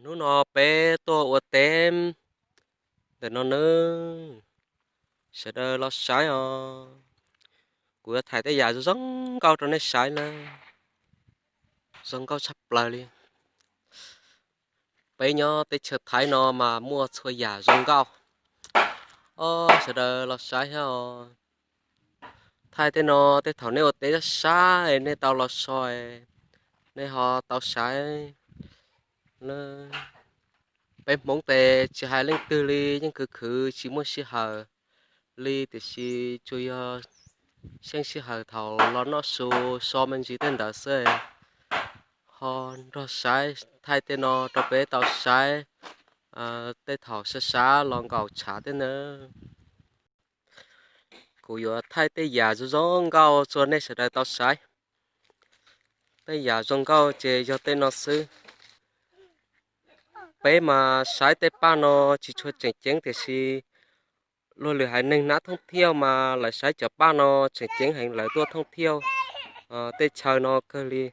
Hnub no peb tuaj ua teb ntawm no nawb, sawv daws los saib os. Kuv yuav thaij tej yam zoo zoo nkauj rau nej saib na, zoo nkauj tshaj plaws li. Peb nyob teb chaws Thaib no mas muaj txhua yam zoo nkauj. Os, sawv daws los saib thiab os. Thaij tej no, tej thaum nej ua teb sab sab nej tau los so, nej ho tau saib. Peb Hmoob tes tsis hais leej twg li yeej khwv khwv tsis muaj sij hawm li, tiam sis tsuas yog xyeej sij hawm thaum los noj su so me ntsis tej ntawd xwb. Ho nrog saib, thaij tej no rau peb tau saib tej thaum sab sab los nkaum tshav tej na. Kuv yuav thaij tej yam zoo zoo nkauj rau nej sawv daws tau saib. Tej yam zoo nkauj ces yog tej no xwb. Peb mas saib tej paj no tsis tshua tseem ceeb, tiam sis luag lwm haiv neeg hnab thooj thiauj mas lawv saib cov paj no tseem ceeb heev, lawv tuaj thooj thiauj tej chaw no kawg li.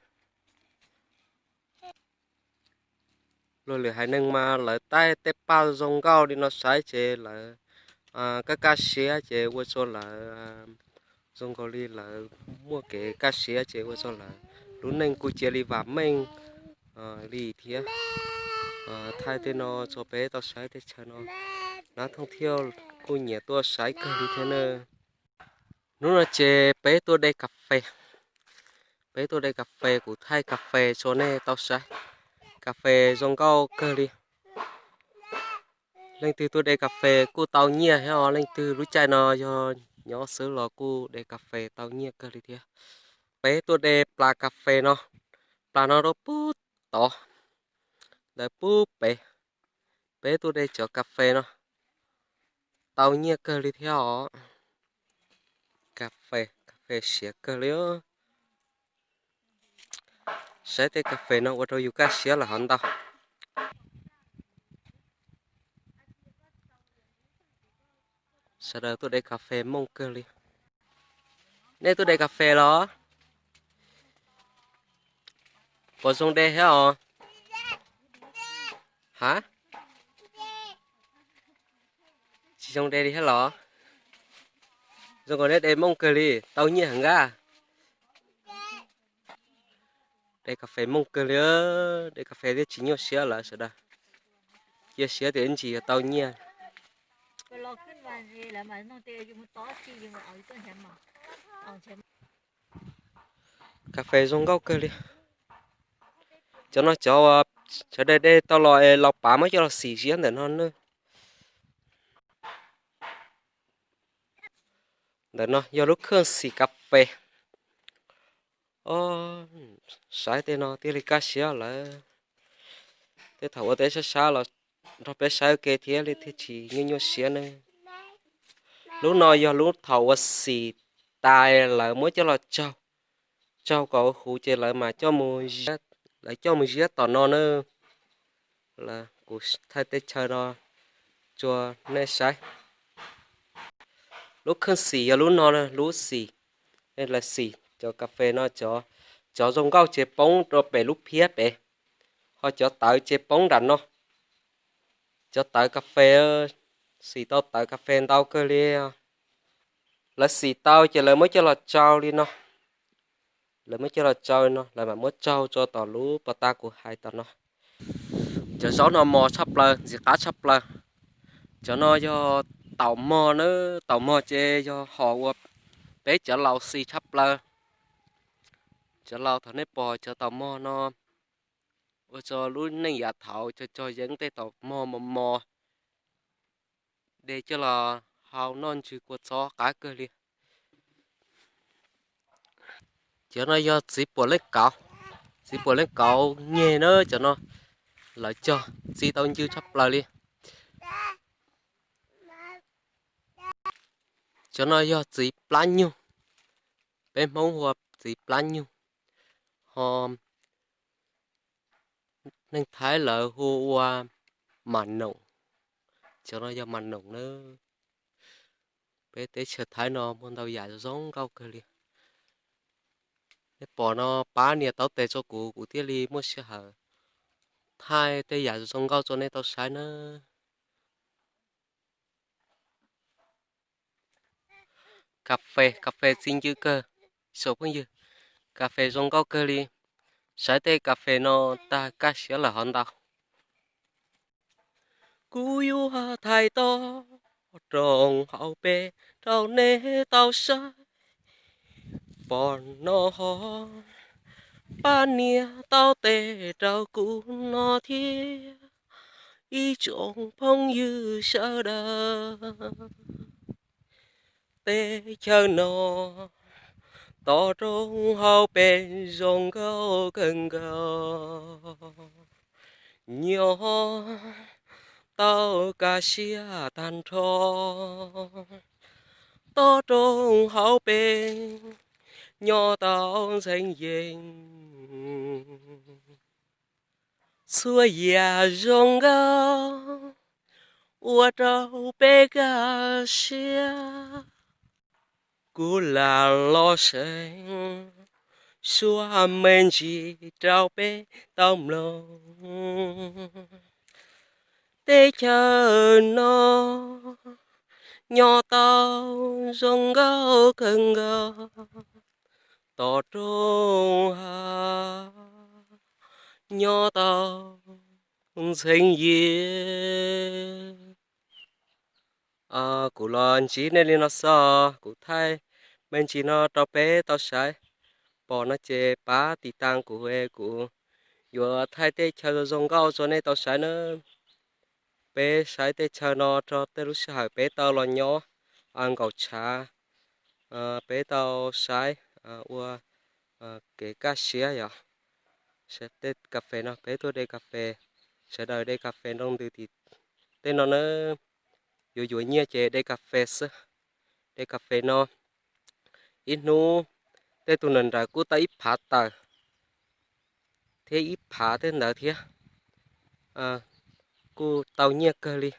Luag lwm haiv neeg mas lawv taij tej paj zoo nkauj li no saib ces lawv kaj kaj siab ces ua rau lawv zoo nkaus li lawv muaj kev kaj siab ces ua rau lawv lub neej kuj cia li vam meej li thiab. Thaij tej no rau peb tau saib tej chaw no, hnab thooj thiauj kuj nyiam tuaj saib kawg li thiab na. Hnub no ces peb tuaj de kas fes. Peb tuaj de kas fes, kuv thaij kas fes rau nej tau saib. Kas fes zoo nkauj kawg li. Leej twg tuaj de kas fes kuj tau nyiaj thiab os, leej twg lub caij no yog nyob xwb los kuj de kas fes tau nyiaj kawg li thiab. Peb tuaj de plas kas fes no, plas no rau pub tod, ntawd pub pem. Peb tuaj de cov kas fes no tau nyiaj kawg li thiab os. Kas fes, kas fes siav kawg li. Saib tej kas fes no ua rau yus kaj siab lawm hov ntau. Sawv daws tuaj de kas fes mooj kawg li. Nej tuaj de kas fes los? Puas zoo de thiab os? Ha? Tsis zoo de li thiab los? Zoo nkaus nej de mooj kawg li, tau nyiaj heev nqaj. De kas fes mooj kawg li, de kas fes thiaj tsis nyuaj siab lawm sawv daws. Cia siab tias ib ntsis yuav tau nyiaj. Kas fes zoo nkauj kawg li. Cov no cov uas sawv daws de tau los es laus pav muab coj los xim ziab ntawm no na. Ntawm no yog lub kheej xim kas fes. Saib tej no thiaj li kaj siab lawm. Tej thaum ua teb sab sab los nrog peb saib ua ke thiab li thiaj tsis nyuaj nyuaj siab ne. Lub no yog lub thaum uas xim tas lawv muab coj los tsaug, tsaug kom huv ces lawv mam coj mus, lawv coj mus ziab tom no na. Kuv thaij tej chaw no rau nej saib. Lub kheej xim yog lub no, lub xim, lawv xim cov kas fes no, cov zoo nkauj ces poob rau pem lub phiab pem, ho cov tawv ces poob nram no. Cov tawv kas fes, xim tau tawv kas fes ntau kawg li. Lawv xim tau ces lawv muab coj los tsau li no. Lawv muab coj los tsau no, lawv mam muab tsaug rau tom lub pas tas kuv hais tom no. Cov zaub no mos tshaj plaws, ntxim qab tshaj plaws. Cov no yog taum mog na, taum mog ces yog hom uas peb cov laus xis tshaj plaws. Cov laus thaum nej pom cov taum mog no, ua rau lub neej yav thaum cog cog yeeb tej taum mog mos mos, de coj los hau noj ntsws kua txob qab kawg li. Cov no yog txiv puam leej kauv, txiv puam leej kauv nyeg na cov no. Lawv cog txi tau ncw tshaj plaws li. Cov no yog txiv plab nyug, peb Hmoob hu ua txiv plab nyug, ho neeg Thaib lawv hu ua mas noom. Cov no yog mas noom na. Peb teb chaws Thaib no muaj ntau yam zoo nkauj kawg li. Nej pom no pab nias taub tes rau kuv, kuv thiaj li muaj sij hawm Thaij tej yam zoo nkauj rau nej tau saib na. Kas fes, kas fes txi ncw kawg, ib tsoom phooj ywg. Kas fes zoo nkauj kawg li. Saib tej kas fes no tag kaj siab lawm hov ntau. Kuv yuav thaij toj roob hauv pes rau nej tau saib. Pom no ho pab nias tau tes rau kuv no thiab ib tsoom phooj ywg sawv daws. Teb chaws no toj roob hauv pes zoo nkauj kawg nkaus, nyob tau kaj siab tag nrho. Toj roob hauv pes nyob tau ntxhee yees. Txhua yam zoo nkauj ua rau peb kaj siab. Kuv lam los seev suab me ntsis rau peb tau mloog. Teb chaws no nyob tau zoo nkauj kawg nkaus, toj roob hav nyob tau ntxhee yees. Kuv los ntsib nej li no xwb, kuv thaij me ntsis no rau peb tau saib. Pom no ces pab tiv tas kuv, kuv yuav thaij tej chaw zoo nkauj rau nej tau saib na. Peb saib tej chaw no rau tej lub sij hawm peb tau los nyob nkaum tshav, peb tau saib ua kev kaj siab yom. Tej kas fes no peb tuaj de kas fes, sawv daws de kas fes nroo ntws tim tej no na. Yuav yuav nyiaj ces de kas fes xwb. De kas fes no ib hnub tej tug nrawm nrawm kuj tau ib phav tawm thiab ib phav tej ntawd thiab, kuj tau nyiaj kawg li.